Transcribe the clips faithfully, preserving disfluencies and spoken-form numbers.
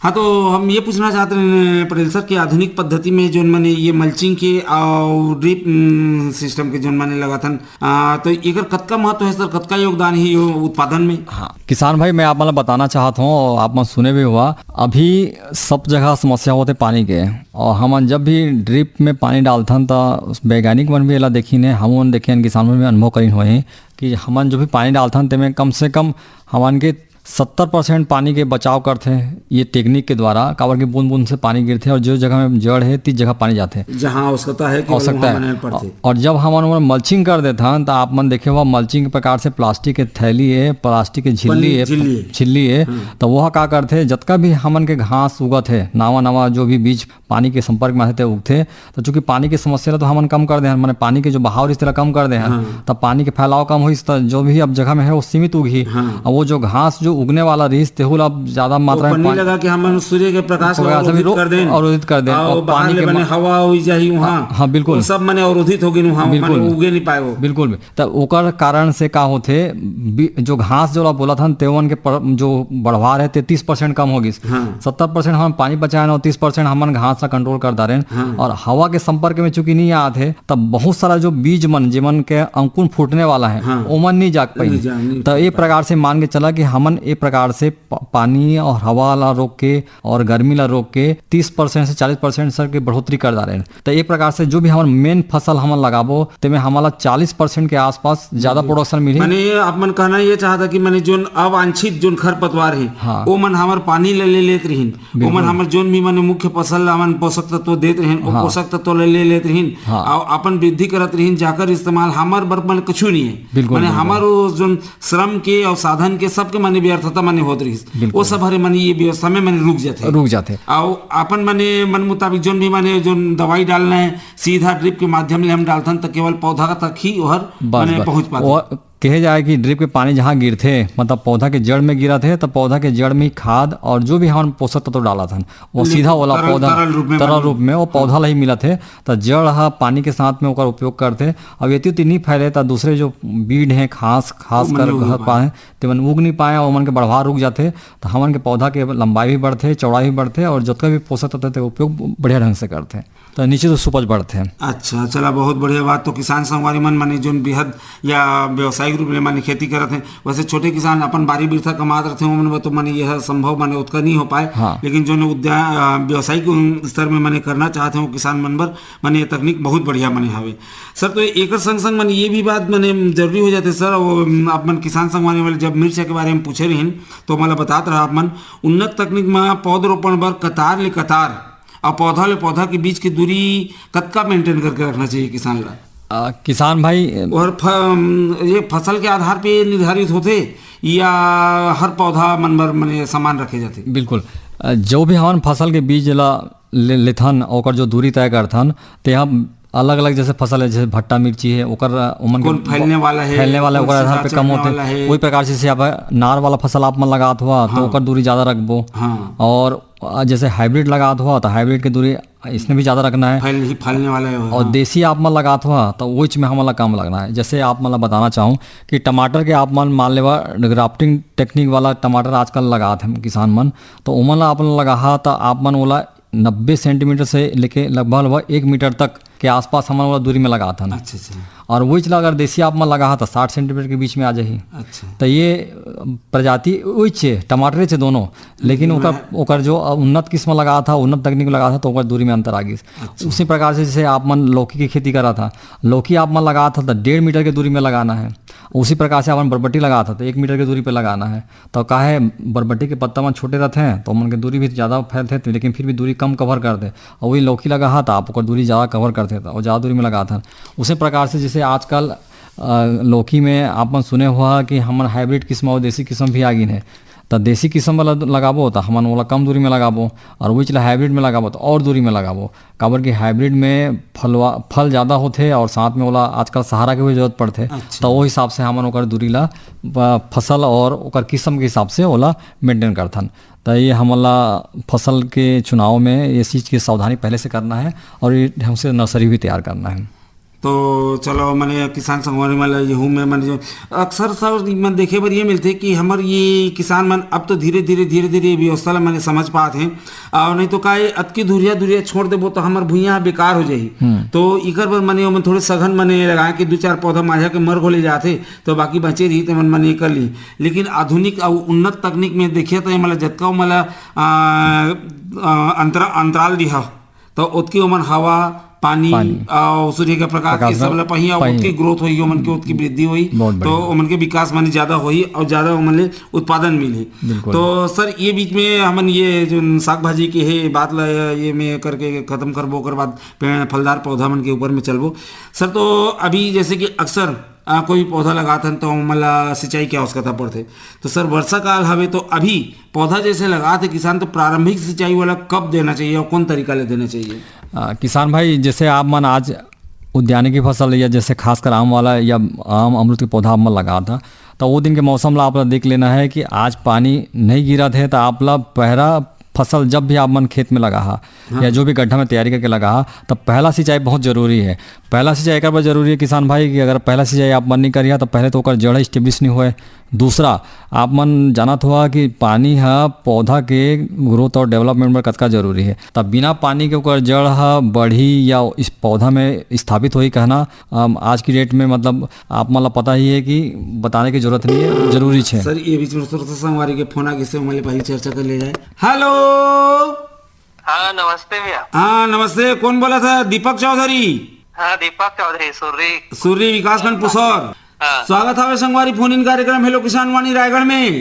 हाँ, तो हम ये पूछना चाहत रहे पटेल सर कि आधुनिक पद्धति में जोन माने ये मल्चिंग के और ड्रिप सिस्टम के जोन माने लगाथन, आ, तो एकर कतका महत्व है सर, कतका योगदान है यो उत्पादन में? हाँ, किसान भाई, मैं आप मन ल बताना चाहत हूँ, और आप मन सुने भी हुआ, अभी सब जगह समस्या होथे पानी के, और हमन जब भी ड्रिप में पानी डालथन, त वैज्ञानिक मन भी एला देखिन हे, हमन देखिन, किसान मन भी अनुभव करिन होही कि हमन जो भी पानी डालथन, तेमे कम से कम हमन के सत्तर परसेंट पानी के बचाव करथे ये टेक्निक के द्वारा, काबर कि बूंद बूंद से पानी गिरथे और जो जगह में जड़ है, तीस जगह पानी जाथे। जहाँ आवश्यकता है, केवल आवश्यकता वहाँ है। मने पड़थे। और जब हमन ओमा मल्चिंग कर देथन, त आप मन देखे हुआ, मल्चिंग के प्रकार से प्लास्टिक के थैली है, प्लास्टिक के झिल्ली पन्नी, है, झिल्ली है। झिल्ली है, हाँ। त वो का करथे, जतका भी हमन के घास उगत है, नावा नावा जो भी बीज पानी के संपर्क में आथे, ते उगथे। त चूंकि पानी के समस्या ला तो हमन कम कर दे हन, माने पानी के जो बहाव रिहिस, तेला कम कर दे हन, हाँ। त पानी के फैलाव कम होइस, त जो भी अब जगह में है, वो सीमित उगही। हाँ। अब वो जो घास जो उगने वाला रिहिस, तेहू ला अब ज्यादा वो मात्रा में पन्नी पानी लगा के हमन सूर्य के प्रकाश ला प्रकाश अवरोधित भी रो-, कर देन। अवरोधित कर देन। और और बाहर पानी ले के बने मा-, हवा होई जाही वहाँ। हाँ, बिल्कुल। वो सब मने अवरोधित हो गिन वहाँ, बिल्कुल। मने उगे नहीं पाए वो। बिल्कुल। त ओकर कारण से का होथे, बी-, जो घास जो ला बोलत हन, तेवन के पर-, जो बढ़वार है, ते तीस परसेंट कम हो गिस। हाँ। सत्तर परसेंट हमन पानी बचाएन और तीस परसेंट हमन घास ला कंट्रोल कर डारेन। हाँ। और हवा के संपर्क में चूंकि नहीं आत है, तब बहुत सारा जो बीज मन, जेमन के अंकुर फूटने वाला है, हाँ। ओमन नहीं जाग पाई। नहीं जा-, नहीं त ए पाई। प्रकार से मान के चला कि हमन ए प्रकार से प-, पानी और हवा ला रोक के और गर्मी ला रोक के तीस परसेंट से चालीस परसेंट तक के बढ़ोतरी कर डारेन। त ए प्रकार से जो भी हमन मेन फसल हमन लगाबो, तेमे हमन ला चालीस परसेंट के आसपास ज्यादा बिल्कुल। प्रोडक्शन मिलही। माने आप मन कहना ये चाहता कि माने जोन अवांछित जोन खरपतवार हे, हाँ। वो मन हमर पानी ले, ले लेत रहिन, बिल्कुल। वो मन हमर जोन भी माने मुख्य फसल ला हमन पोषक तत्व देत रहिन, वो हाँ। पोषक तत्व ले, ले लेत रहिन, हाँ। और अपन वृद्धि करत रहिन, जाकर इस्तेमाल हमर बर माने कुछ नहीं है। बिल्कुल, माने बिल्कुल। हमर वो जोन श्रम के और साधन के सबके माने व्यर्थता माने होत रहिस। बिल्कुल। वो सब हरे माने ये व्यवस्था में माने रुक जाथे। रुक जाथे। और अपन माने मन मुताबिक जोन भी माने जोन दवाई डालना है, सीधा ड्रिप के माध्यम ले हम डालथन, त केवल पौधा तक ही ओहर बस, माने बस। पहुंच पाथे। वो कहे जाए कि ड्रिप के पानी जहाँ गिरथे, मतलब पौधा के जड़ में गिरत हे, त पौधा के जड़ में ही खाद और जो भी हमन पोषक तत्व डालत हन, वो बिल्कुल, सीधा ओला तरल, पौधा, तरल रूप में तरल माने। रूप में वो पौधा ला ही मिलत हे। त जड़ ह पानी के साथ में ओकर उपयोग करथे। अब एती उती नहीं फैले, त दूसरे जो बीड हे, खास, खास वो कर माने उग घर नहीं पाए। पाए, तेमन उग नहीं पाए, ओमन के बढ़वार रुक जाथे, त हमन के पौधा के लंबाई भी बढ़थे, चौड़ाई भी बढ़थे और जतका भी पोषक तत्व हे, ते उपयोग बढ़िया ढंग से करथे। त निश्चित रूप से उपज बढ़थे। अच्छा, चला, बहुत बढ़िया बात। तो किसान संगवारी मन माने जोन बेहद या व्यावसायिक रूप ले माने खेती करत हे, वैसे छोटे किसान अपन बारी बिरथा कमात रथे, ओमन बर तो माने यह संभव माने ओतका नहीं हो पाए, हाँ। लेकिन जोन उद्या-, अ, व्यावसायिक स्तर में माने करना चाहत हे, वो किसान मन बर माने ये तकनीक बहुत बढ़िया माने हवे। सर, तो एकर संग संग माने ये भी बात माने जरूरी हो जाथे सर, वो, आप मन किसान संगवारी वाले जब मिर्चा के बारे में पूछे रहिन, तो मोला बतात रहा आप मन, उन्नत तकनीक में पौधरोपण बर कतार ले कतार और पौधा ले पौधा के बीच की दूरी कतका मेंटेन करके रखना चाहिए किसान ला? आ, किसान भाई, और फ-, ये फसल के आधार पे निर्धारित होथे या हर पौधा मन बर मने समान रखे जाथे? बिल्कुल। अ, जो भी हमन फसल के बीज ला ले, लेथन, ओकर जो दूरी तय करथन, ते हम अलग-अलग जैसे फसल है, जैसे भट्टा मिर्ची है, ओकर, अ, ओमन के कौन फैलने वाला है, फैलने वाला है, कौन ओकर सा आधार पे कम चढ़ने होथे। वाला है। वही प्रकार से, जैसे आप नार वाला फसल आप मन लगात हुआ, तो हाँ। ओकर दूरी ज्यादा रखबो। हाँ। और, अ, जैसे हाइब्रिड लगात हुआ, तो हाइब्रिड के दूरी इसने भी ज्यादा रखना है। फैल-, ही फैलने वाला है, और हाँ। देसी आप मन लगात हुआ, तो वो में हमन ला कम लगना है। जैसे आप मन ला बताना चाहूँ कि टमाटर के आप मन मान लेवा, ग्राफ्टिंग टेक्निक वाला टमाटर आजकल लगात हैं किसान मन, तो ओमन ला आप मन लगाहा, तो आप मन ओला नब्बे सेंटीमीटर से लेके लगभग, लगभग एक मीटर तक के आसपास हमन ओला दूरी में लगात हन। अच्छा, अच्छा। और वही चला अगर देसी आप मन लगाहा, तो साठ सेंटीमीटर के बीच में आ जाही। अच्छा। तो ये, अ, प्रजाति वही छे, टमाटर छे दोनों, लेकिन लेकिन ओकर, मैं ओकर जो उन्नत किस्म लगात हा, उन्नत तकनीक लगात हा, तो ओकर दूरी में अंतर आ गई। अच्छा। उसी प्रकार से जैसे आप मन लौकी की खेती करा था, लौकी आप मन लगात हा, तो डेढ़ मीटर के दूरी में लगाना है। उसी प्रकार से अपन बरबट्टी लगात हा, तो एक मीटर के दूरी पे लगाना है। तो काहे, बरबट्टी के पत्ता मन छोटे रहते हैं, तो ओमन के दूरी भी ज्यादा फैलथे, तो लेकिन फिर भी दूरी कम कवर कर दे। और वही लौकी लगा हा, तो आप ओकर दूरी ज्यादा कवर करथे, तो वो ज्यादा दूरी में लगात हन। उसी प्रकार से जैसे आजकल, अ, लौकी में आप मन सुने हुआ कि हमन हाइब्रिड किस्म और देसी किस्म भी आ गिन है, तो देसी किस्म वाला लगाबो, तो हमन ओला कम दूरी में लगाबो, और वही चला हाइब्रिड में लगाबो, तो और दूरी में लगाबो। काबर कि हाइब्रिड में फलवा, फल ज्यादा होथे और साथ में ओला आजकल सहारा के भी जरूरत पड़थे, अच्छा। तो वो हिसाब से हमन ओकर दूरी ला, प-, फसल और ओकर किस्म के हिसाब से ओला मेंटेन करथन। तो ये हमन ला फसल के चुनाव में ये चीज की सावधानी पहले से करना है और ये ढंग से नर्सरी भी तैयार करना है। तो चलो, मने किसान संगवारी मन ल यहू में मने जो अक्सर सर मन देखे बर ये मिलथे कि हमर ये किसान मन अब तो धीरे-धीरे, धीरे-धीरे ये व्यवस्था ल मने समझ पात हें। अउ नहीं तो का ये अतकी धुरिया-धुरिया छोड़ देबो तो हमर भुइयां ह बेकार हो जाही। हम्म। तो इकर बर मने ओमन थोड़े सघन मने लगाए कि दू चार पौधा माझा के मर घोले जाथे, तो बाकी बचे रही तेमन मने कर ली। लेकिन आधुनिक अउ उन्नत तकनीक में देखिए तो ये मतलब जतका ओमन ल, आ, आ, अंतरा-, अंतराल दिहा, तो ओतकी ओमन हवा, पानी पानी। अउ सूर्य के प्रकाश प्रकाश के सब ल पहिया, पहिया। ओतकी ग्रोथ होही, ओमन के ओतकी वृद्धि होही, बहुत तो बढ़िया। ओमन के विकास माने ज्यादा होही अउ ज्यादा ओमन ले उत्पादन मिलही। बिल्कुल। तो सर, ये बीच में हमन ये जो साग भाजी के हे बात ल ये में करके खत्म करबो, ओकर बाद पेड़ फलदार पौधा मन के ऊपर में चलबो। सर, तो अभी जैसे कि अक्सर, आ, कोई पौधा लगात हन तो ओमन ला सिंचाई के आवश्यकता पड़थे। तो सर, वर्षा काल हवे तो अभी पौधा जैसे लगात हे किसान, तो प्रारंभिक सिंचाई वाला कब देना चाहिए और कौन तरीका ले देना चाहिए? आ, किसान भाई, जैसे आप मन आज उद्यानिकी फसल या जैसे खासकर आम वाला या आम अमरूद के पौधा आप मन लगात ह, तो वो दिन के मौसम ला आप ला देख लेना है कि आज पानी नहीं गिरत है, तो आप ला पहला फसल जब भी आप मन खेत में लगा हा हाँ। या जो भी गड्ढा में तैयारी करके लगा हा, तब पहला सिंचाई बहुत जरूरी है। पहला सिंचाई एकर बर जरूरी है किसान भाई कि अगर पहला सिंचाई आप मन नहीं करिहा, तो पहले तो ओकर जड़ स्टेब्लिश नहीं होए। दूसरा, आप मन जानत हुआ कि पानी ह पौधा के ग्रोथ और डेवलपमेंट बर कतका जरूरी है। तब बिना पानी के ओकर जड़ ह बढ़ी या इस पौधा में स्थापित होही कहना, अम, आज की डेट में मतलब आप मन ला पता ही है कि बताने की जरूरत नहीं है, जरूरी छे। सर, ये बीच में सुरक्षा संगवारी के फोन आ गए, से हमले पहले चर्चा कर ले जाए। हेलो। हाँ, नमस्ते भैया। हाँ, नमस्ते। कौन बोला था? दीपक चौधरी। हाँ, दीपक चौधरी, सुर्री। सुर्री विकासखंड पुसौर। हाँ। स्वागत हवे संगवारी फोन इन कार्यक्रम हेलो किसान वाणी रायगढ़ में।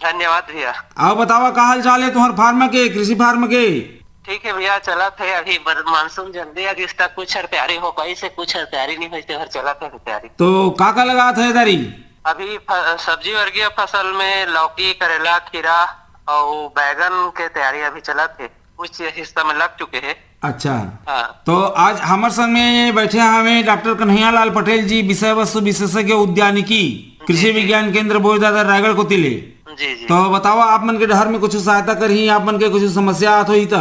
धन्यवाद भैया। आओ बतावा, का हाल चाल है तुम्हार फार्म के, कृषि फार्म के? ठीक है भैया, चलत है। अभी बर-, मानसून जल्दी आ, जिसका कुछ हर तैयारी हो पाई से कुछ हर तैयारी नहीं हुई, से हर चलत है तैयारी। तो का का लगात है दारी? अभी फ-, सब्जी वर्गीय फसल में लौकी, करेला, खीरा और बैगन के तैयारी अभी चलत है, कुछ हिस्सा में लग चुके हैं। अच्छा। हाँ। तो आज हमर संग में बैठे हवे डॉक्टर कन्हैया लाल पटेल जी, विषय वस्तु विशेषज्ञ उद्यानिकी, कृषि जी, जी। विज्ञान केंद्र बोईदादा रायगढ़ कोती ले। जी, जी। तो बतावा, आप मन के डहर में कुछ सहायता करही, आप मन के कुछ समस्या आत होही त?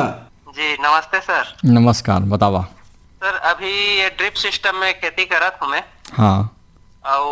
जी, नमस्ते सर। नमस्कार, बतावा। सर, अभी ये ड्रिप सिस्टम में खेती करत हूँ मैं। हाँ। अउ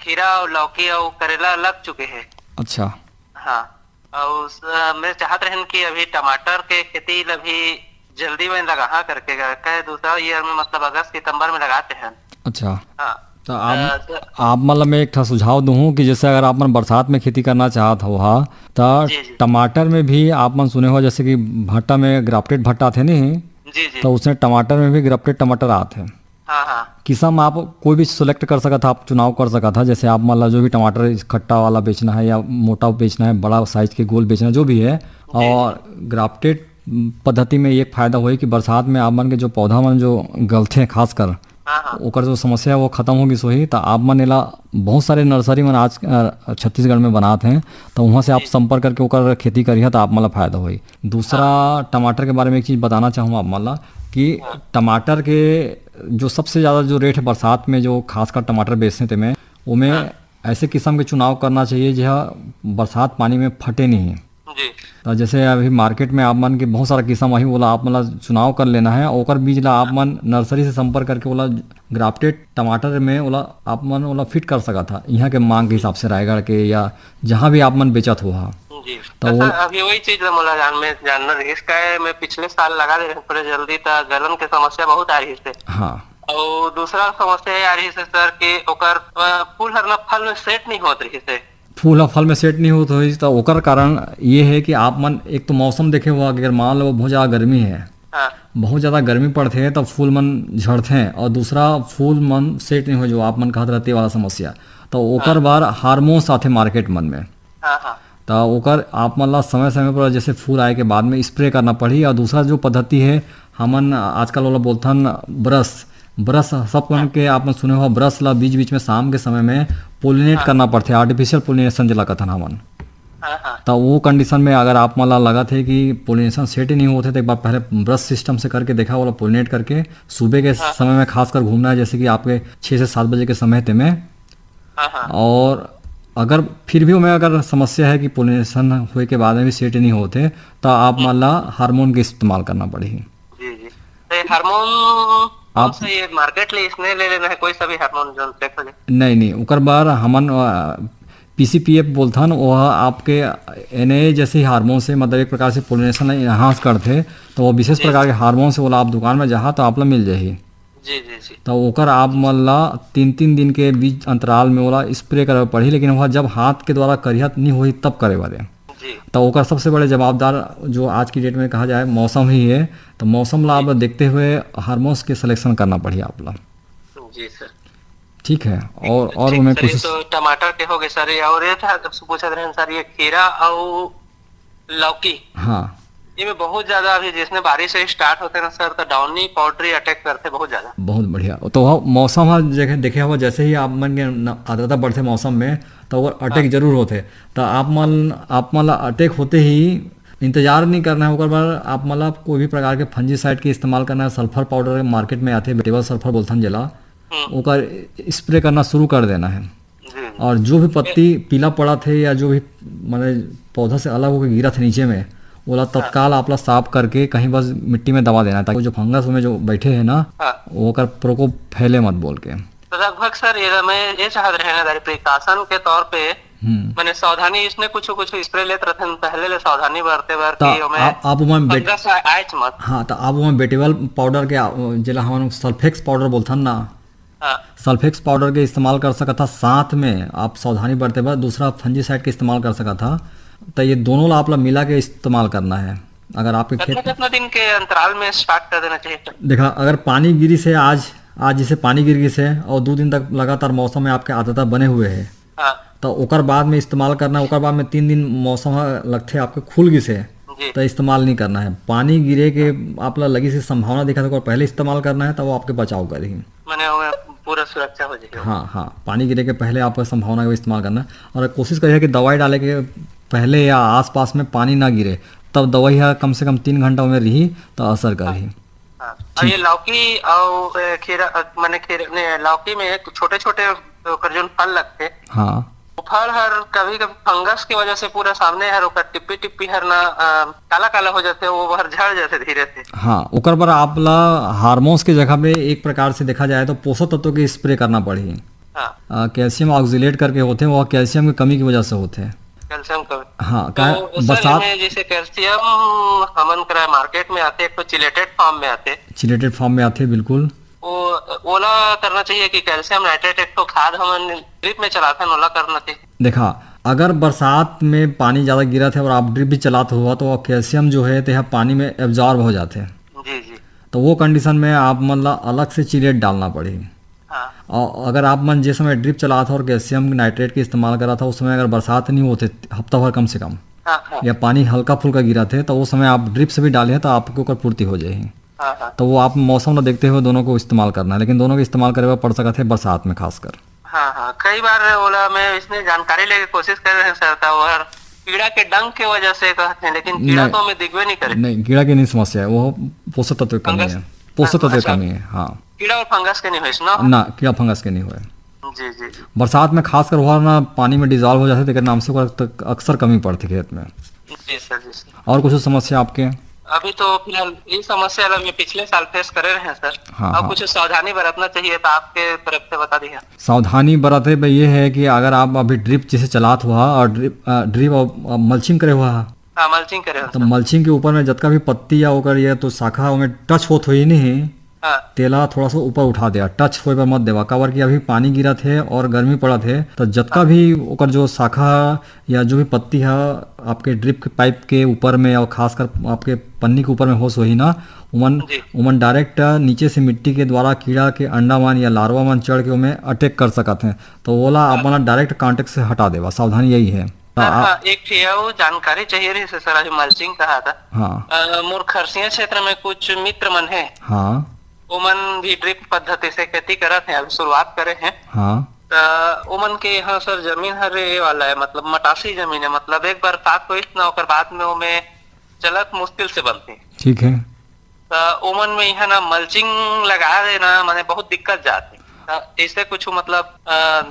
खीरा अउ लौकी अउ करेला लग चुके हैं। अच्छा। हाँ। अउ स-, मैं चाहत रहन कि अभी टमाटर के खेती ल भी जल्दी में लगाहा करके, कहे दूसरा ईयर में, मतलब अगस्त सितंबर में लगाते हैं। अच्छा। हाँ। तो आप, अ, सर। आप मतलब मैं एक ठा सुझाव दूँ कि जैसे अगर आप मन बरसात में खेती करना चाहत हो हा, त जी, जी। टमाटर में भी आप मन सुने हो जैसे कि भट्टा में ग्राफ्टेड भट्टा आथे नहीं, जी, जी। तो उसमें टमाटर में भी ग्राफ्टेड टमाटर आथे। हाँ, हाँ। किस्म आप कोई भी सिलेक्ट कर सकत हा, आप चुनाव कर सकत हा, जैसे आप मन ला जो भी टमाटर इस खट्टा वाला बेचना है या मोटा बेचना है, बड़ा साइज के गोल बेचना है, जो भी है। जी। और ग्राफ्टेड पद्धति में एक फायदा होही कि बरसात में आप मन के जो पौधा मन जो गलथे खासकर, हाँ, हाँ। ओकर जो समस्या है वो खत्म हो गिस होही। त आप मन एला बहुत सारे नर्सरी मन आज, अ, छत्तीसगढ़ में बनात हैं, त उहाँ से आप जी। संपर्क करके ओकर खेती करिहा त आप मन ला फायदा होही। दूसरा, हाँ। टमाटर के बारे में एक चीज बताना चाहूँ आप मन ला कि हाँ। टमाटर के जो सबसे ज्यादा जो रेट है बरसात में, जो खासकर टमाटर बेचते तेमे, ओमे हाँ। ऐसे किस्म के चुनाव करना चाहिए, जो बरसात पानी में फटे नहीं। जी। तो जैसे अभी मार्केट में आप मन के बहुत सारा किस्म आही, ओला आप मन ला चुनाव कर लेना है। ओकर बीज ला आप मन नर्सरी से संपर्क करके ओला ग्राफ्टेड टमाटर में ओला आप मन ओला फिट कर सकत हा, यहाँ के मांग के हिसाब से, रायगढ़ के या जहाँ भी आप मन बेचत हो हा। जी। तो तो वो सर, अभी वही चीज ला मोला जान में जानना रहिस, काहे मैं पिछले साल लगा दे रहे पूरे जल्दी, त गलन के समस्या बहुत आ रही से। हाँ। और दूसरा समस्या ये आ रही से सर कि ओकर, अ, फूल हर ना फल में सेट नहीं होत रही से। फूल ह फल में सेट नहीं होत होही, त ओकर कारण ये है कि आप मन एक तो मौसम देखे हुआ, अगर मान लो बहुत ज्यादा गर्मी है, हाँ। बहुत ज्यादा गर्मी पड़थे, त फूल मन झड़थे, और दूसरा फूल मन सेट नहीं हो, जो आप मन कहत रहते वाला समस्या, तो ओकर हाँ। बार हार्मोन्स आथे मार्केट मन में। हाँ, हाँ। त ओकर आप मन ला समय-समय पर जैसे फूल आए के बाद में स्प्रे करना पड़ही। और दूसरा जो पद्धति है, हमन आजकल ओला बोलथन ब्रश, ब्रश सब मन के आप मन सुने हो, ब्रश ला बीच-बीच में शाम के समय में पोलिनेट हाँ। करना पड़थे, आर्टिफिशियल पोलिनेशन जेला कथन हमन। हाँ, हाँ। त वो कंडीशन में अगर आप मन ला लगत है कि पोलिनेशन सेट ही नहीं होत है, तो एक बार पहले ब्रश सिस्टम से करके देखा, ओला पोलिनेट करके सुबह के हाँ। समय में खासकर घूमना है, जैसे कि आपके छः से सात बजे के समय ते में हाँ, हाँ। और अगर फिर भी ओमे अगर समस्या है कि पोलिनेशन होए के बाद में भी सेट नहीं होते, तो आप हम्म। मन ला हार्मोन के इस्तेमाल करना पड़ही। जी, जी। तो ये हार्मोन कौन आप सा ये मार्केट ले इसने ले लेना है, कोई सा भी हार्मोन जो चेक हो जाए? नहीं, नहीं, ओकर बर हमन, अ, पीसीपीएफ बोलथन, वो आपके एनए जैसे ही हार्मोन से, मतलब एक प्रकार से पोलिनेशन ला एनहांस करथे, तो वो विशेष जी। प्रकार के हार्मोन से ओला आप दुकान में जाहा तो आप ला मिल जाही। जी, जी, जी। तो ओकर आप मन ला तीन, तीन दिन के बीच अंतराल में ओला स्प्रे करे पड़ही, लेकिन वह जब हाथ के द्वारा करिया नहीं होही तब करे बर। जी। तो ओकर सबसे बड़े जवाबदार जो आज की डेट में कहा जाए मौसम ही है, तो मौसम ला आप जी। देखते हुए हार्मोन्स के सिलेक्शन करना पड़ही आप ला। जी सर। ठीक है, और, और सर, उमें सर, ये कुछ तो टमाटर के हो गए सर, ये और ये था, पूछत रहे सर, ये खीरा और लौकी। हाँ। ये में बहुत ज्यादा अभी जैसे बारिश से स्टार्ट होते ना सर, तो डाउनी पाउडरी अटैक करते बहुत ज्यादा। बहुत बढ़िया। तो वह मौसम ह, जगह देखे हुआ, जैसे ही आप मन के न-, आर्द्रता बढ़ते मौसम में, तो ओकर अटैक हाँ। जरूर होते। तो आप मन, आप मन ला अटैक होते ही इंतजार नहीं करना है, ओकर बाद आप मन ला कोई भी प्रकार के फंजीसाइड के इस्तेमाल करना है। सल्फर पाउडर मार्केट में आते, वेटिबल सल्फर बोलथन जेला, हम्म। ओकर स्प्रे करना शुरू कर देना है। जी, जी। और जो भी पत्ती पीला पड़त हे या जो भी, माने, पौधा से अलग होकर गिरत हे नीचे में, ओला हाँ। तत्काल आप ला साफ करके कहीं बस मिट्टी में दबा देना है, ताकि जो फंगस में जो बैठे हैं ना, हाँ। ओकर प्रकोप फैले मत बोल के। तो लगभग सर, ये मैं ये चाहत रहे ना, प्रिकॉशन के तौर पे, हम्म। मैंने सावधानी इसने कुछ, कुछ स्प्रे लेत रहते हैं पहले ले, सावधानी बरते बर तो कि ओमे आप, आप ओमे बेट-, फंगस आ-, आएच मत। हाँ, तो आप ओमे वेटिबल पाउडर के, आ, जेला हमन सल्फेक्स पाउडर बोलथन ना, हाँ। सल्फेक्स पाउडर के इस्तेमाल कर सकत हा, साथ में आप सावधानी बरते बर दूसरा फंजीसाइड के इस्तेमाल कर सकत हा। तो ये दोनों ला आप ला मिला के इस्तेमाल करना है। अगर आपके कितना, खेत कितना दिन के अंतराल में स्टार्ट कर देना चाहिए सर? देखा, अगर पानी गिरी से आज, आज जैसे पानी गिर गिस हे और दो दिन तक लगातार मौसम में आपके आर्द्रता बने हुए है, हाँ। तो ओकर बाद में इस्तेमाल करना है। ओकर बाद में तीन दिन मौसम ह लगथे आपके खुल गिस हे, जी। तो इस्तेमाल नहीं करना है। पानी गिरे के आप ला लगी से संभावना दिखा, तो ओकर पहले इस्तेमाल करना है, तो वो आपके बचाव करही। माने ओमे पूरा सुरक्षा हो जाएगी। हाँ, हाँ, पानी गिरे के पहले आपका संभावना का इस्तेमाल करना है। और कोशिश करिए कि दवाई डाले के पहले या आसपास में पानी ना गिरे, तब दवाई ह कम से कम तीन घंटा में रही, तो असर करही। हाँ। और ठीक। ये लौकी और, ए, खीरा, अ, माने खीरा, ने, लौकी में एक छोटे-छोटे ओकर जोन फल लगथे, हाँ। वो फल हर कभी-कभी फंगस की वजह से पूरा सामने हर ओकर टिप्पी-टिप्पी हर ना, अ, काला-काला हो जाथे, वो हर झड़ जाथे धीरे से। हाँ, ओकर बर आप ला हार्मोन्स के जगह पे एक प्रकार से देखा जाए तो पोषक तत्व के स्प्रे करना पड़ही। हाँ। अ, कैल्शियम ऑक्जेलेट करके होथे, वो कैल्शियम की कमी की वजह से होथे। कैल्शियम कमी। हाँ, तो का-, सर, बरसात एमे जैसे कैल्शियम हमन करा मार्केट में आथे, एक ठो चिलेटेड फॉर्म में आथे। चिलेटेड फॉर्म में आथे, बिल्कुल। वो, ओला करना चाहिए कि कैल्शियम नाइट्रेट एक ठो खाद हमन ड्रिप में चलाथन, ओला करना चाहिए। देखा, अगर बरसात में पानी ज्यादा गिरत है और आप ड्रिप भी चलात हुआ, तो वो कैल्शियम जो है, तेहा पानी में एब्जॉर्ब हो जाथे। जी, जी। तो वो कंडीशन में आप मन ला अलग से चिलेट डालना पड़ही। हाँ। और अगर आप मन जे समय ड्रिप चलात हो और कैल्शियम नाइट्रेट के इस्तेमाल करत हो, उस समय अगर बरसात नहीं होते हफ्ता भर कम से कम, हाँ, हाँ। या पानी हल्का फुल्का गिरत है, तो उस समय आप ड्रिप से भी डाले हैं, तो आपके ओकर पूर्ति हो जाही। हाँ, हाँ। तो वो आप मौसम ला देखते हुए दोनों को इस्तेमाल करना है, लेकिन दोनों को इस्तेमाल करे बर पड़ सकत है बरसात में खासकर। हाँ, हाँ, कई बार ओला मैं इसने जानकारी लेके कोशिश कर रहे हैं सर, तो वो हर कीड़ा के डंक के वजह से कहते हैं, लेकिन कीड़ा नहीं। तो हमें दिखबे नहीं करे। नहीं, कीड़ा की नहीं समस्या है, वो पोषक तत्व की कमी फंगस। है, पोषक हाँ, तत्व की अच्छा। कमी है, हाँ। कीड़ा और फंगस के नहीं होइस ना? ना, कीड़ा फंगस के नहीं होए। जी, जी, जी। बरसात में खासकर हुआ ना, पानी में डिजॉल्व हो जाते, तेकर नाम से ओकर तक अक्सर कमी पड़ती खेत में। जी सर, जी सर। और कुछ समस्या आपके? अभी तो फिलहाल ये समस्या ला मैं पिछले साल फेस करे रहे हैं सर। हाँ, अब हाँ। कुछ सावधानी बरतना चाहिए तो आपके तरफ से बता दिया। सावधानी बरते में ये है कि अगर आप अभी ड्रिप जैसे चलात हुआ और ड्रिप, अ, ड्रिप और, अ, मल्चिंग करे हुआ है, हाँ, मल्चिंग करे हुआ तो सर। मल्चिंग के ऊपर में जतका भी पत्ती या ओकर ये तो शाखा ओमे टच होत होही नहीं, हाँ। तेला थोड़ा सा ऊपर उठा देवा, टच होए बर मत देवा, काबर कि अभी पानी गिरत हे और गर्मी पड़त हे, तो जतका हाँ। भी ओकर जो शाखा या जो भी पत्ती हा आपके ड्रिप के पाइप के ऊपर में और खासकर आपके पन्नी के ऊपर में होस होही ना, उमन, जी। उमन डायरेक्ट नीचे से मिट्टी के द्वारा कीड़ा के अंडा मन या लार्वा मन चढ़ के ओमे अटैक कर सकत हे, तो ओला आप हाँ। मन ला डायरेक्ट कॉन्टैक्ट से हटा देवा, सावधानी यही है। सर, आ- हाँ, एक ठे अउ जानकारी चाहिए रही से सर, अभी मल्चिंग कहा था। हाँ। अ, मोर खरसिया क्षेत्र में कुछ मित्र मन है। हाँ। ओमन भी ड्रिप पद्धति से खेती करत हैं, अभी शुरुआत करे हैं। हाँ। त ओमन के यहाँ सर जमीन हर ये वाला है, मतलब मटासी जमीन है, मतलब एक बार पाक होइस ना, ओकर बाद में ओमे चलत मुश्किल से बनती। ठीक है। त ओमन में यहाँ ना मल्चिंग लगा देना, माने बहुत दिक्कत जाती। त ऐसे कुछ मतलब, अ,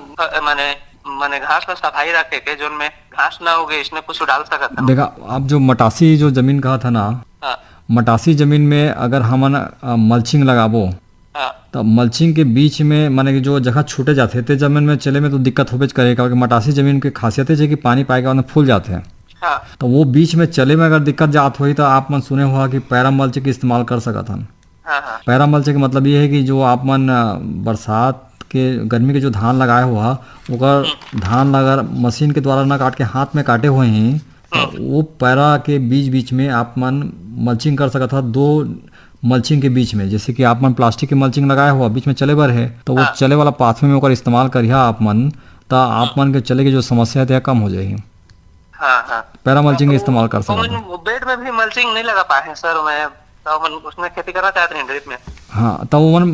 माने, माने घास ला सफाई रखे के, जोन में घास ना उगे, इसने कुछ डाल सकत हन। देखा, आप जो मटासी जो जमीन कहा था ना, हाँ। मटासी जमीन में अगर हमन, अ, मल्चिंग लगाबो, हाँ। त मल्चिंग के बीच में, माने कि जो जगह छूटे जाथे, ते जमीन में चले में तो दिक्कत होबेच करे, काबर कि मटासी जमीन के खासियत हे कि पानी पाए के बाद में फूल जाथे। हाँ। त वो बीच में चले में अगर दिक्कत जात होही, त आप मन सुने होहा कि पैरा मल्च के इस्तेमाल कर सकत हन। हाँ, हाँ। पैरा मल्च के मतलब ये हे कि जो आप मन, अ, बरसात के, गर्मी के जो धान लगाए होहा, ओकर धान ला अगर मशीन के द्वारा न काट के हाथ में काटे होही, त वो पैरा के बीच बीच में आप मन मल्चिंग कर सकत हा, दो मल्चिंग के बीच में। जैसे कि आप मन प्लास्टिक के मल्चिंग लगाए होहा, बीच में चले बर हे, त वो हाँ। चले वाला पाथवे में ओकर इस्तेमाल करिहा आप मन, त आप मन के चले के जो समस्या हे, तेहा कम हो जाही। हाँ, हाँ। पैरा मल्चिंग के तो इस्तेमाल कर वो सकत हा। बेड में भी मल्चिंग नहीं लगा पाए हैं सर, मैं तो मन उसमें खेती करना चाहते हैं ड्रिप में। हाँ, तो वो मन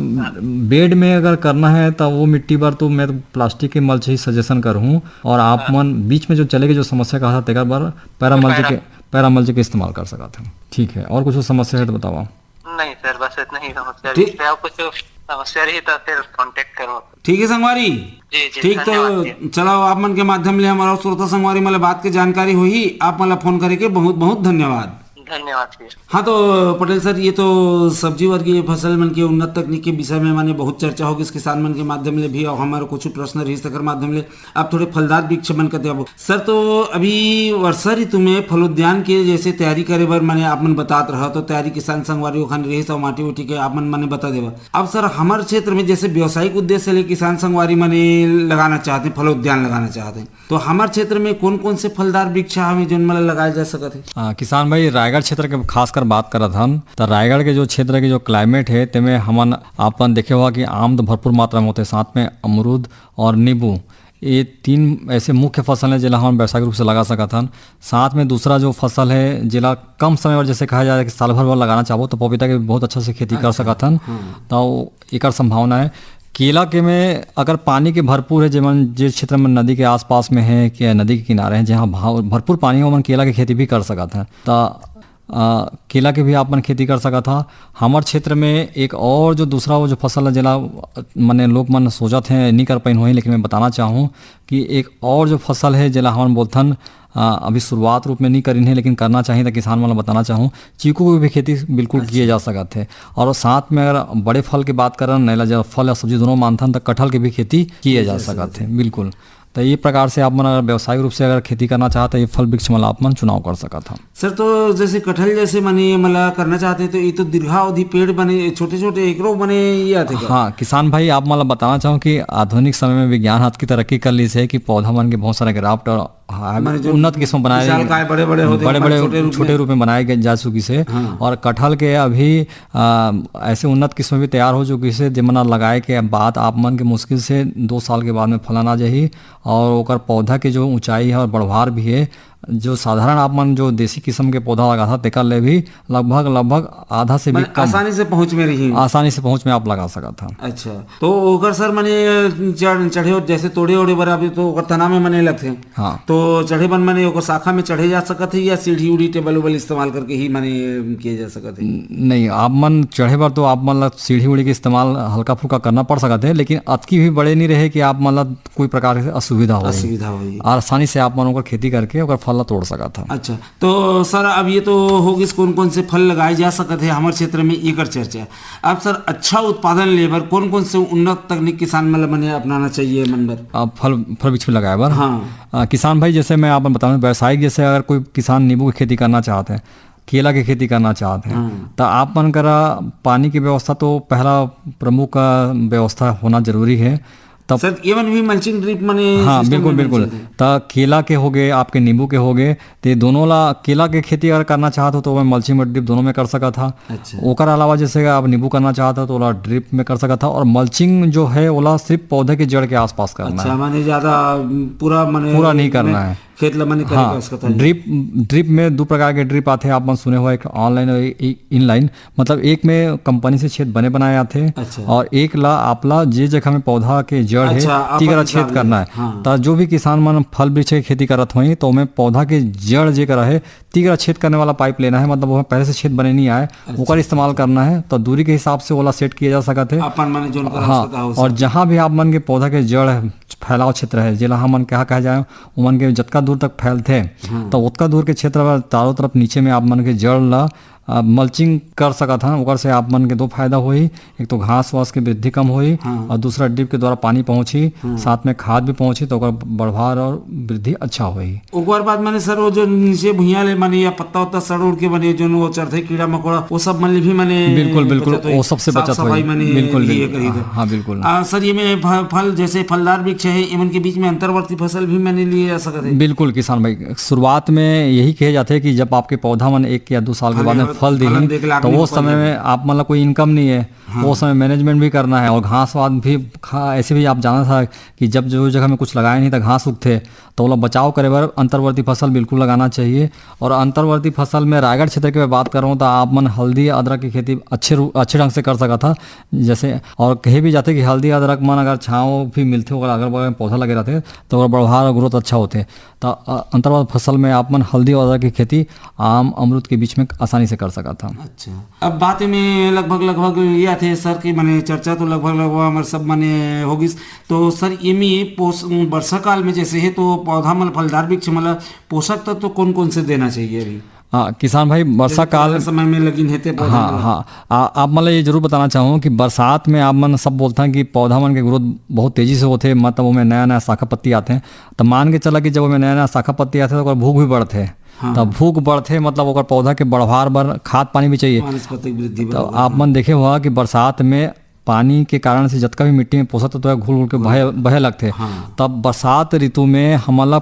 बेड में अगर करना है, तो वो मिट्टी बर तो मैं तो प्लास्टिक के मल्च ही सजेशन करहूँ। और आप हाँ। मन बीच में जो चले के जो समस्या कहा था, तेकर बर पैरा मल्च पैरा। के, पैरा मल्च के इस्तेमाल कर सकत हैं। ठीक है, और कुछ समस्या है तो बतावा। नहीं सर, बस इतना ही समस्या ठीक। है, और कुछ समस्या रही तो फिर कॉन्टेक्ट करो। ठीक है संगवारी। जी, जी, ठीक, तो धन्यवाद जी। चलाओ, आप मन के माध्यम ले हमर अउ श्रोता संगवारी मन ले बात के जानकारी होही, आप मन ला फोन करे के बहुत बहुत धन्यवाद। धन्यवाद जी। हाँ, तो पटेल सर, ये तो सब्जी वर्गीय फसल मन के उन्नत तकनीक के विषय में माने बहुत चर्चा हो गई किसान मन के माध्यम ले भी, और हमारे कुछ प्रश्न रही तेकर माध्यम ले। अब थोड़े फलदार वृक्ष मन कते आबो। सर, तो अभी वर्षा ऋतु में फलोद्यान के जैसे तैयारी करे बर माने आप मन बतात रहा, तो तैयारी किसान संगवारी ओखन रही सब माटी उटी के आप मन माने बता देवा। अब सर, हमर क्षेत्र में जैसे व्यावसायिक उद्देश्य ले किसान संगवारी माने लगाना चाहते हैं, फलोद्यान लगाना चाहते हैं, तो हमर क्षेत्र में कौन कौन से फलदार वृक्ष हवे जोन मन ला लगाए जा सकत हे? आ, किसान भाई, रायगढ़ क्षेत्र के खासकर बात करत हन, त रायगढ़ के जो क्षेत्र के जो क्लाइमेट है, तेमे हमन आपन देखे हुआ कि आम तो भरपूर मात्रा में होते, साथ में अमरूद और नींबू, ये तीन ऐसे मुख्य फसल हैं जेला हमन व्यावसायिक रूप से लगा सकत हन। साथ में दूसरा जो फसल है, जेला कम समय बर, जैसे कहा जाए कि साल भर बर लगाना चाहबो, तो पपीता के भी बहुत अच्छा से खेती कर अच्छा। सकत हन। हाँ। तो एकर संभावना है। केला के में अगर पानी के भरपूर है, जेमन जे क्षेत्र में नदी के आसपास में है, कि नदी के किनारे हैं, जहाँ भाव, भरपूर पानी है, ओमन केला के खेती भी कर सकत हैं। त, अ, केला के भी आप मन खेती कर सकत हा। हमर क्षेत्र में एक और जो दूसरा वो जो फसल है, जेला, माने, लोग मन सोचत हैं, नहीं कर पाइन होही, लेकिन मैं बताना चाहूँ कि एक और जो फसल है, जेला हमन बोलथन, अ, अभी शुरुआत रूप में नहीं करिन है, लेकिन करना चाहिए, तो किसान मन ला बताना चाहूँ, चीकू की भी खेती बिल्कुल अच्छा। किए जा सकत है। और साथ में अगर बड़े फल की बात करन, नैला जब फल या सब्जी दोनों मानथन, तो कठल की भी खेती किए किए जा जा सकत सकत है। है। बिल्कुल। तो ये प्रकार से आप मन अगर व्यावसायिक रूप से अगर खेती करना चाहते हैं, ये फल वृक्ष मन ला आप मन चुनाव कर सकत हैं। सर, तो जैसे कठल जैसे माने ये मला करना चाहते हैं, तो ये तो दीर्घावधि पेड़ बने, छोटे-छोटे एकरो बने ये आथे का? हाँ, किसान भाई, आप मन ला बताना चाहूँ कि आधुनिक समय में विज्ञान हाथ की तरक्की कर ली से कि पौधा मन के बहुत सारे ग्राफ्ट और, हाँ, माने जो उन्नत किस्म बनाए, विशालकाय बड़े-बड़े होते हैं, बड़े-बड़े छोटे रूप छोटे में। रूप में बनाए गए जा चुकी से। हाँ। और कठल के अभी, आ, ऐसे उन्नत किस्म भी तैयार हो चुकी से, जेमन ला लगाए के बाद आप मन के मुश्किल से दो साल के बाद में फलन आ जाही। और ओकर पौधा के जो ऊंचाई है और बढ़वार भी है, जो साधारण आप मन जो देसी किस्म के पौधा लगाथा, तेकर ले भी लगभग, लगभग आधा से भी माने कम। आसानी से पहुंच में रही। आसानी से पहुंच में आप लगा सकत हा। अच्छा, तो ओकर सर माने चढ़-, चढ़े और जैसे तोड़े ओड़े बर अभी तो ओकर तना में माने लगथे। हाँ। तो चढ़े बर माने ओकर शाखा में चढ़े जा सकत है या सीढ़ी उढ़ी टेबल उबल इस्तेमाल करके ही माने किए जा सकत है? नहीं, आप मन चढ़े बर तो आप मन ला सीढ़ी उढ़ी के इस्तेमाल हल्का फुल्का करना पड़ सकत है, लेकिन अतकी भी बड़े नहीं रहे कि आप मन ला कोई प्रकार से असुविधा होही। असुविधा होही। आसानी से आप मन ओकर खेती करके ओकर फल ला तोड़ सकत हा। अच्छा, तो सर, अब ये तो हो गिस कौन कौन से फल लगाए जा सकत है हमर क्षेत्र में, एकर चर्चा। अब सर, अच्छा उत्पादन ले बर कौन कौन से उन्नत तकनीक किसान मन ला मने अपनाना चाहिए मन बर? अब फल, फल वृक्ष में लगाए बर? हाँ। अ, किसान भाई, जैसे मैं आप मन बताऊं, व्यावसायिक जैसे अगर कोई किसान नींबू की खेती करना चाहते हैं, केला की खेती करना चाहते हैं, हाँ। तो आप मन करा पानी की व्यवस्था तो पहला प्रमुख, अ, व्यवस्था होना जरूरी है। तब सर, ये मन भी मल्चिंग ड्रिप मने हाँ, सिस्टम बिल्कुल, में बिल्कुल। चलथे। त केला के हो गए, आपके नींबू के हो गए, ते दोनों ला, केला के खेती अगर करना चाहत हो, तो ओमे मल्चिंग और ड्रिप दोनों में कर सकत हा। अच्छा। ओकर अलावा जैसे आप नींबू करना चाहत हो, तो ओला ड्रिप में कर सकत हा। और मल्चिंग जो है, ओला सिर्फ पौधे के जड़ के आसपास करना अच्छा, है। माने ज्यादा, पूरा माने पूरा नहीं करना में है। खेत ला माने करे हाँ, के आवश्यकता नहीं। ड्रिप, ड्रिप में दो प्रकार के ड्रिप आथे, आप मन सुने हो, एक ऑनलाइन और ए-, ए-, इनलाइन। मतलब एक में कंपनी से छेद बने बनाए आथे अच्छा। और एक ला आप ला जे जगह में पौधा के जड़ है, अच्छा, अपन तीकरा हिसाब छेद ले। करना है। हाँ। त जो भी किसान मन फल वृक्ष के खेती करत होही, तो ओमे पौधा के जड़ जे करा है, तीकरा छेद करने वाला पाइप लेना है, मतलब ओमे पहले से छेद बने नहीं आए, अच्छा। ओकर इस्तेमाल करना है। तो दूरी के हिसाब से ओला सेट किया जा सकत है। अपन मन जोन कर हाँ, आवश्यकता हो और सकता है। जहाँ भी आप मन के पौधा के जड़ है, फैलाव क्षेत्र है, जेला हमन कहा, कहा जाए, ओमन के जतका दूर तक फैलथे, हाँ। तो ओतका दूर के क्षेत्र में चारों तरफ नीचे में आप मन के जड़ ला आप मल्चिंग कर सकत हन, ओकर से आप मन के दो फायदा होही, एक तो घास वास के वृद्धि कम होही, हाँ। और दूसरा ड्रिप के द्वारा पानी पहुंची, हाँ। साथ में खाद भी पहुंची, तो ओकर बढ़वार और वृद्धि अच्छा होही। ओकर बाद माने सर, वो जो नीचे भुइयां ले माने या पत्ता उत्ता सड़ उड़ के माने जो वो चढ़थे कीड़ा मकोड़ा, वो सब मन ले भी माने बिल्कुल, बिल्कुल, बचत होही। वो सबसे साफ बचत सफाई होही। माने बिल्कुल, ये बिल्कुल। करी तो। हाँ, हाँ, बिल्कुल। आ, सर, ये में फ-, फल जैसे फलदार वृक्ष है, इमन के बीच में अंतर्वर्ती फसल भी माने लिए जा सकत है। बिल्कुल किसान भाई, शुरुआत में यही कहे जाते हैं कि जब आपके पौधा मन एक या दो साल के बाद में फल देही, तो वो समय में आप मन ला कोई इनकम नहीं है, हाँ। वो समय मैनेजमेंट भी करना है और घास वास भी खा-, ऐसे भी आप जाना था कि जब जो जगह में कुछ लगाए नहीं था घास उगथे, तो ओला बचाव करे बर अंतर्वर्ती फसल बिल्कुल लगाना चाहिए। और अंतर्वर्ती फसल में रायगढ़ क्षेत्र के मैं बात कर रहा हूँ, तो आप मन हल्दी अदरक की खेती अच्छे रू-, अच्छे ढंग से कर सकत था। जैसे, और कहे भी जाते कि हल्दी अदरक मन अगर छाँव भी मिलथे, ओकर अगल बगल में पौधा लगे रहते, तो ओकर बढ़वार और ग्रोथ अच्छा होथे। तो, अ, अंतर्वर्ती फसल में आप मन हल्दी और अदरक की खेती आम अमरूद के बीच में आसानी से कर सकत था। अच्छा, अब बात में लगभग, लगभग ये आथे सर कि माने चर्चा तो लगभग, लगभग हमर सब माने हो गिस। तो सर, ये में पोष-, वर्षा काल में जैसे है तो पौधा मन, फलदार वृक्ष मन ला पोषक तत्व कौन कौन से देना चाहिए अभी? हाँ, किसान भाई, वर्षा जैसे काल समय में लगिन हे ते पौधा हाँ, मन ला। हाँ। आ, आप मन ला ये जरूर बताना चाहूँ कि बरसात में आप मन सब बोलथन कि पौधा मन के ग्रोथ बहुत तेजी से होथे, मतलब ओमे नया नया शाखा पत्ती आथे। त मान के चला कि जब ओमे नया नया शाखा पत्ती आथे, तो ओकर भूख भी बढ़थे। हाँ। तब भूख बढ़थे, मतलब ओकर पौधा के बढ़वार बर खाद पानी भी चाहिए। वनस्पतिक वृद्धि तो बर, आप हाँ। मन देखे हुआ कि बरसात में पानी के कारण से जतका भी मिट्टी में पोषक तत्व है, घुल घुल के घुल। बहे, बहे लगथे। हाँ। तब बरसात ऋतु में हमन ला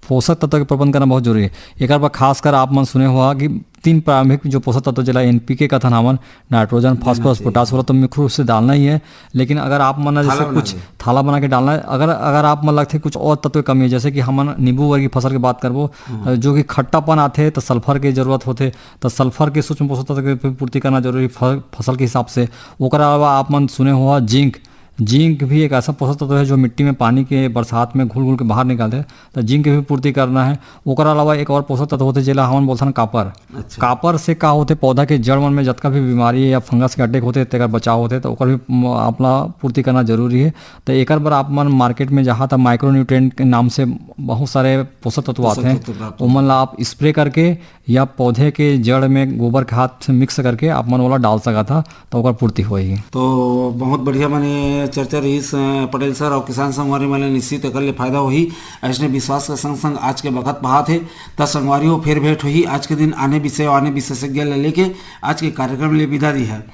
पोषक तत्व के प्रबंध करना बहुत जरूरी है। एकर बर खासकर आप मन सुने हुआ कि तीन प्रारंभिक जो पोषक तत्व, जेला एनपीके कथन हमन, नाइट्रोजन, देना फास्फोरस, चाहिए। पोटाश, वाला तो मुख्य रूप से डालना ही है। लेकिन अगर आप मन ला जैसे थाला बना कुछ के। थाला बना के डालना है, अगर, अगर आप मन लगथे कुछ और तत्व के कमी है, जैसे कि हमन नींबू वगैरह की फसल की बात करबो, हाँ। जो कि खट्टापन आथे, तो सल्फर के जरूरत होथे, तो सल्फर के सूक्ष्म पोषक तत्व के भी पूर्ति करना जरूरी फ-, फसल के हिसाब से। ओकर अलावा आप मन सुने हुआ जिंक, जिंक भी एक ऐसा पोषक तत्व है जो मिट्टी में पानी के बरसात में घुल घुल के बाहर निकालथे, तो जिंक के भी पूर्ति करना है। ओकर अलावा एक और पोषक तत्व होथे, जेला हमन बोलथन कापर। अच्छा। कापर से का होथे, पौधा के जड़ मन में जतका भी बीमारी या फंगस के अटैक होथे, तेकर बचाव होथे, तो ओकर भी म-, आपला पूर्ति करना जरूरी है। तो एकर बर आप मन मार्केट में जहाँ तक माइक्रोन्यूट्रिएंट के नाम से बहुत सारे पोषक तत्व पोषक आथे, तत्व प्राप्त ओमन ला आप स्प्रे करके या पौधे के जड़ में गोबर खाद से मिक्स करके आप मन ओला डाल सकत हा, तो ओकर पूर्ति होही। तो बहुत बढ़िया माने चर्चा रहिस, अ, पटेल सर, और किसान संगवारी मन ला निश्चित एकर ले फायदा होही। अइसने विश्वास के संग संग आज के बखत बहात हे, त संगवारी हो, फेर भेंट होही आज के दिन आने विषय और आने विशेषज्ञ ले लेके आज के कार्यक्रम ले विदा दी है। अ,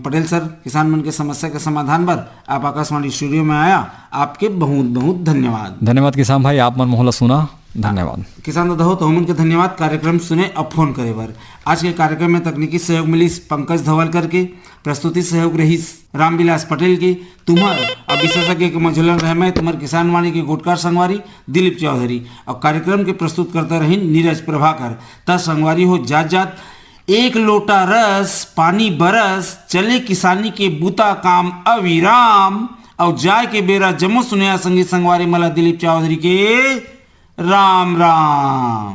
पटेल सर, किसान मन के समस्या के समाधान बर आप आकाशवाणी स्टूडियो में आया, आपके बहुत बहुत धन्यवाद। धन्यवाद किसान भाई, आप मन मोहला सुना। धन्यवाद। किसान दादा हो, तो हमन के धन्यवाद कार्यक्रम सुने अउ फोन करे बर। आज के कार्यक्रम में तकनीकी सहयोग मिलिस पंकज धवलकर के, प्रस्तुति सहयोग रहिस रामविलास पटेल के। तुम्हर अब विशेषज्ञ के मझुलन रहे मैं तुम्हर किसान वाणी के गोटकार संगवारी दिलीप चौधरी, और कार्यक्रम के प्रस्तुत करता रहिन नीरज प्रभाकर। त संगवारी हो, जात जात एक लोटा रस पानी बरस, चले किसानी के बूता काम अविराम। अउ जाय के बेरा जम्मो सुनइया संगी संगवारी मन ला दिलीप चौधरी के राम राम।